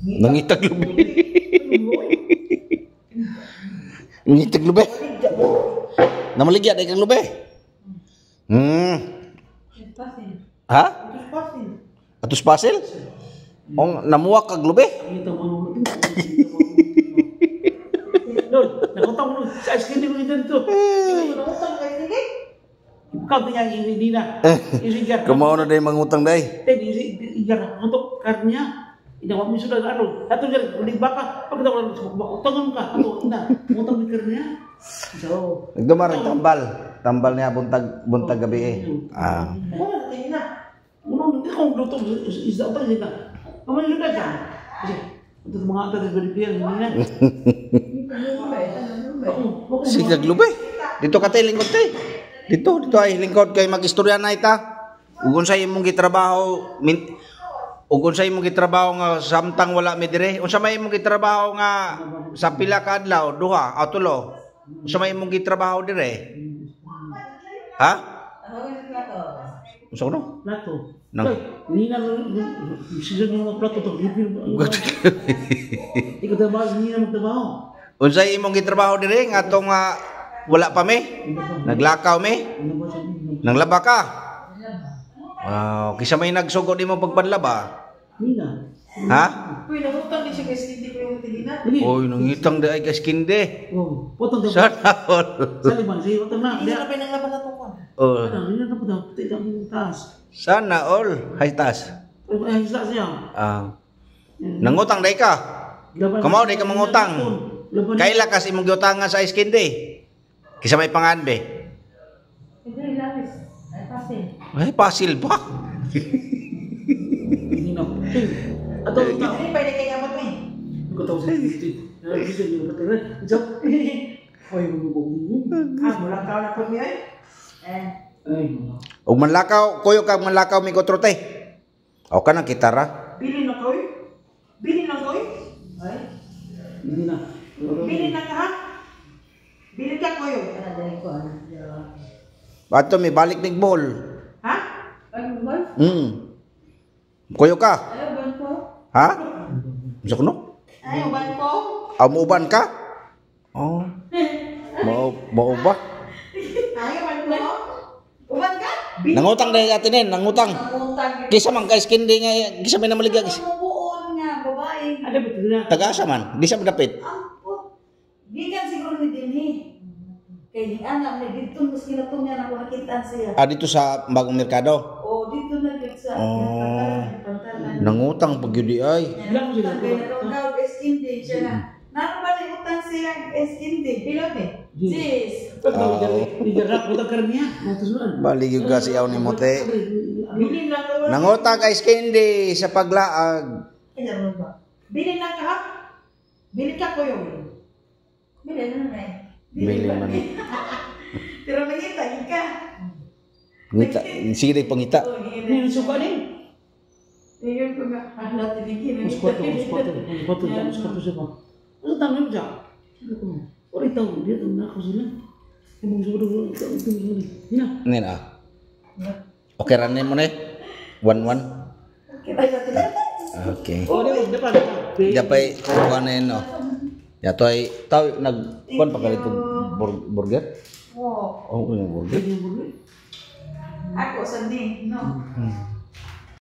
Nangitag lubi. Nangitag lubi. Namaligya dai kang lubi. Ha? Atos pasil? Ong namuha kag lubi? Ito mga Lord, nakutang mo sa ice cream mo dito. Nangutang kay sige. Ikaw niya hindi na. Isigar. Kamao na day mangutang day. Ten isi igar untuk karnya. Ina wa mi sudah aro. Ato jar uling baka pag daw utangon ka ato na. Utang ni karnya. So, Nagdumar ang tambal. Tambal niya buntag buntag gabi eh. Ah. Wala tayo na. Uno hindi ko luto isda pa sila. Kamay sudah ka. Kasi ito mga ata sa Pilipinas hindi na. Ako, Sige lubi. Dito ka te lingkod te. Dito dito ay lingkod kay magistorya na ita. Ug unsa imong gitrabaho min ug unsa imong gitrabaho nga samtang wala mi dire? Unsa may imong gitrabaho nga sa pila ka adlaw, duha o tulo? Unsa may imong gitrabaho dire? Ha? Unsa kuno? Plato. Nang- Hindi na season ng mga plato to. Ikaw trabaho, hindi na magtrabaho. Unsa imong gitrabaho dire nga atong wala pa mi? Naglakaw mi? Ano ba siya? Nanglaba ka? Wow, kisa may nagsugo nimo pagpanlaba? Hindi na. Ha? Uy, nangutang din siya kay hindi ko yung tigina. Hindi. Oy, nangitang di ay kaskinde. Oh, potong daw. Sana all. Sa liman, sige, utang na. Hindi na pinanglaba na tungkol. Oh, Ano, hindi na dapat daw. Puti ang taas. sana all. Hay taas. Ay, isla siya. Ah. Nangutang day ka. Kamao day ka mangutang. Kaila kas imong giutangan sa ice candy. Kisa may pangan be. Ay, pasil ba? Hindi na. Ato, ato. Hindi pa kay amot ni. Ko tawag sa dito. Ay, Ah, mula ka na po mi ay. Eh. Ay, Ug manlakaw, kuyo ka manlakaw mi kotro te. O ka nang kitara. Bili na koy. Bili na koy. Ay. Hindi na. Bili na ka ha? Bili ka koy. Bato mi balik mig ball. Ha? Kuyo ka? Ha? Unsa kuno? Ay, uban ko. Aw muuban ka? Oh. Mao mao ba? Ay, uban ko. Uban ka? Nangutang dahil atin eh, nangutang. Kisa man kay skindi nga kisa may namaligya kisa. Buon nga babae. Ada betul na. Taga-asa man, di sa madapit. Ampot. Gikan siguro ni dinhi. Kay anak ni dito mas kinatong niya na ako nakitaan siya. Ah, dito sa bagong merkado. O dito na gyud sa Oh. pantalan. Nangutang pag yun di ay. Bilang ko sila. Kay narong eskinde siya na. Naro ba ni utang siya eskinde? Pila ni? Sis. Balik yung kasi aw ni Mote. Bili na ko. Nangutang kay skindi sa paglaag. Ay, ano ba? Bili na ka ha? Bili ka koy. Bili na na eh. Bili man. Pero nangita ka. Ngita, sige day pangita. May suka ni. Ngayon ko nga ah tinigin. Mas kuwato, mas kuwato, mas kuwato, mas kuwato siya pa. Ano tama mo siya? Ora itaw, dito na ako sila. Imong siguro ito ito sila. Hina. Ngayon ah. Okay ra mo na eh. 1-1. Okay. Oh, di ba, di ba? Japay kuan na yun no. Yato ay taw nag kuan pa kalito burger. Oh, Oh, yung burger. ako sandi no.